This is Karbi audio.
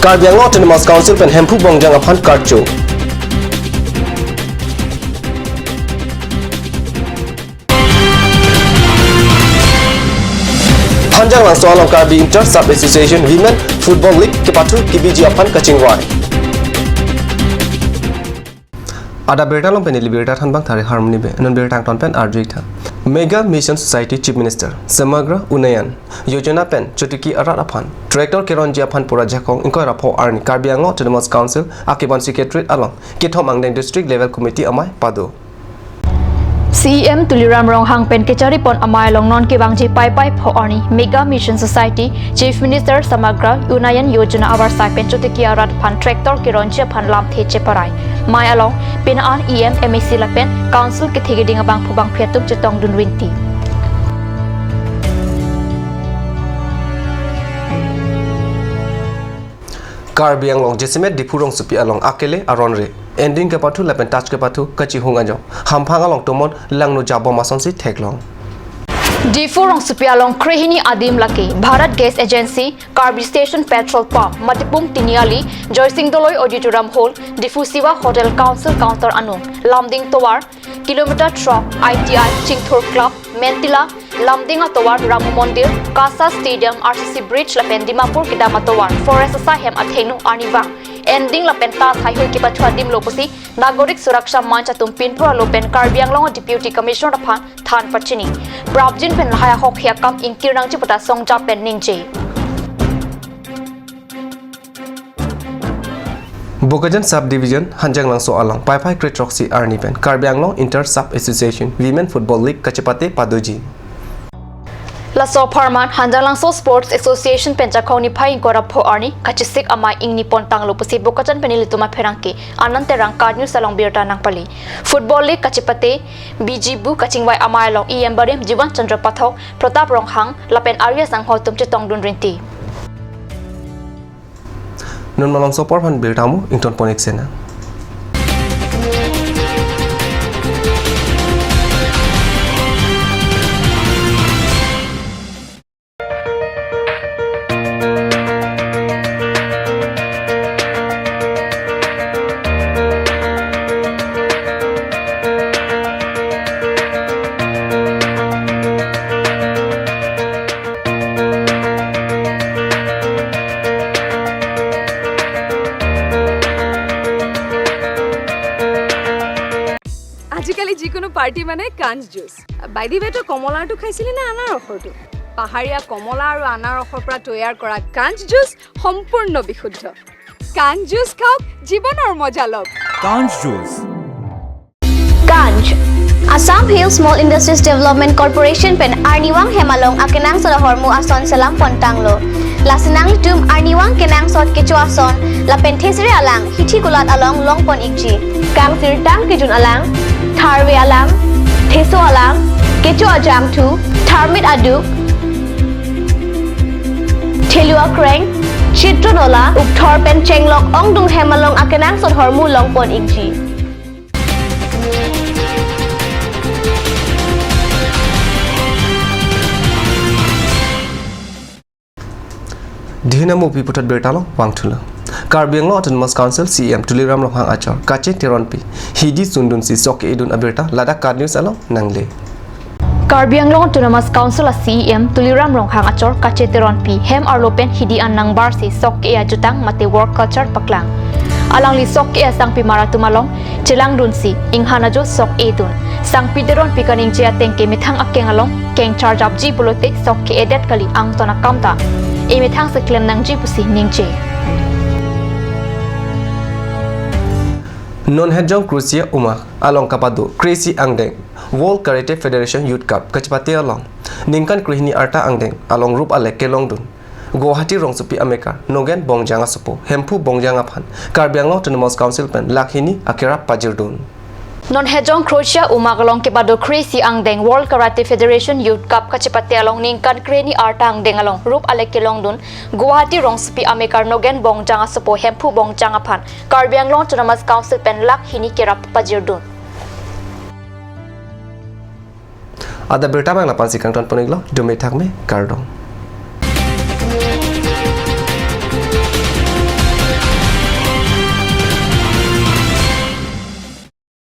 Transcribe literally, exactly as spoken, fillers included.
Karbi Anglong Autonomous Council pen Hemphu Bongjang aphan karcho. Hanjanglangso along Karbi Inter Sub Association Women Football League kepathu kebiji aphan kachingvai. Adap birta along pen neli birta thanbang Thari Harmony Bey. Non birta angton pen arju-ik tha. Mega Mission Society Chief Minister Samagra Unnayan Yojana pen chotiki arat aphan tractor keronji aphan pura jakong ingkoi ra pho arni Karbi Anglong Autonomous Council akiban Secretariat along kethom angdeng District Level Committee amei pado. C E M Tuliram Ronghang pen kecharipon amei along non kevangji Paipai pho arni Mega Mission Society Chief Minister Samagra Unnayan Yojana avarsai pen chotiki arat aphan tractor keronji aphan lamthe cheparai. Mei along pini an E M, M A C lapen Council kethe keding abangphu bangphi atum chetongdun rinti. Karbi Anglong jasemet Diphu rongsopi along akele aron re, ending kepathu lapen touch kepathu kachihung ajok hamphang along tomon langno jabom asonsi theklong. Diphu rongsopi along krehini adim lake Bharat Gas Agency, Karbi Station Petrol Pump, Matipung Tiniali, Joysing Doloi Auditorium Hall, Diphu Siva Hotel Council Counter anung, Lumding tovar, Kilometer throk, I T I, Chingthur Club, Mentila, Lumding atovar, Ramu Mondir, Kasa Stadium, R C C Bridge lapen Dimapur kedam atovar, Forest asaihem athengno arnivang ending lapen touch haihui kepathu adim lo pusi Nagorik Suraksha Manch atum pinpur alo pen Karbi Anglong Deputy Commissioner aphan than pachini. Prapjin pen lahai ahokhi akam ingkir nangji pu ta songja pen ningje. Bokajan Sub Division Hanjanglangso along Paipai kre throksi arni pen Karbi Anglong Inter Sub Association Women Football League kachepate padoji. Laso apharman Hanjanglangso Sports Association pen Chakhong niphai ingkoi ra pho arni kachesik amei ingni pon tanglo pusi Bokajan pen ilitum apherangke Anand Terang KAT News along birta nangpali. Football League kachepate biji pu kachingvai amei along E M barim Jiwan Chandra Pathak, Pratap Ronghang lapen Arya Sangho atum chetongdun rinti. Non malomso apor aphan birta mo ington pon-ik sena. আজিকালি যিকোনো পাৰ্টি মানে কাঞ্চ juice. By the ৱে, তই কমলাৰটো খাইছিলি নে আনাৰসৰটো? পাহাৰীয়া কমলা আৰু আনাৰসৰ পৰা তৈয়াৰ কৰা কাঞ্চ জুচ সম্পূৰ্ণ বিশুদ্ধ। কাঞ্চ জুচ খাওক, জীৱনৰ মজা লওক। কাঞ্চ juice. Kanj, Assam Hill Small Industries Development Corporation pen arnivang hem along akenangsot ahormu ason selam pon tanglo. Lasi nanglitum arnivang kenangsot kecho ason lapen thesere alang hithi kulat along long pon-ikji. Kangsirtang kejun alang, tharve alang, theso alang, kecho ajangthu, tharmit aduk, thelu akreng, chitron ola, ukthor pen chenglok ongdung hem along akenangsot ahormu long pon-ikji. Dihina mupi puthot birta along vangthulo. Karbi Anglong Autonomous Council C E M Tuliram Ronghang achor Kache Teronpi hidi sundunsi sok ke-edun abirta ladak KAT News along nangle. Karbi Anglong Autonomous Council a C E M Tuliram Ronghang achor Kache Teronpi hem arlo pen hidi an nangbarsi sok ke-e ajutang mate work culture paklang. Alangli sok ke-e asangpimar atum along chelangdunsi inghan ajo sok edun. Sangpi Teronpi kaningje ateng ke methang akeng along keng charjapji pulote sok ke-edet kali, angton akam ta emethang si klem nangji pusi ningje. Non Hejong Kroasia Umag along kapado kre-isi angdeng World Karate Federation Youth Cup kachepate along ningkan krehini arta angdeng along rup alek kelongdun Guwahati rongsopi amekar Nogen Bongjang asopo Hemphu Bongjang aphan Karbi Anglong Autonomous Council pen lakh hini akerap pajirdun. Non Hejong Kroasia Umag along kepado kre-isi angdeng World Karate Federation Youth Cup kachepate along ningkan krehini arta angdeng along rup alek kelongdun Guwahati rongsopi amekar Nogen Bongjang asopo Hemphu Bongjang aphan Karbi Anglong Autonomous Council pen lakh hini kerap pajirdun. Adap birta abang lapu-ansi kangton pon-iklo, dome thakme, kardom.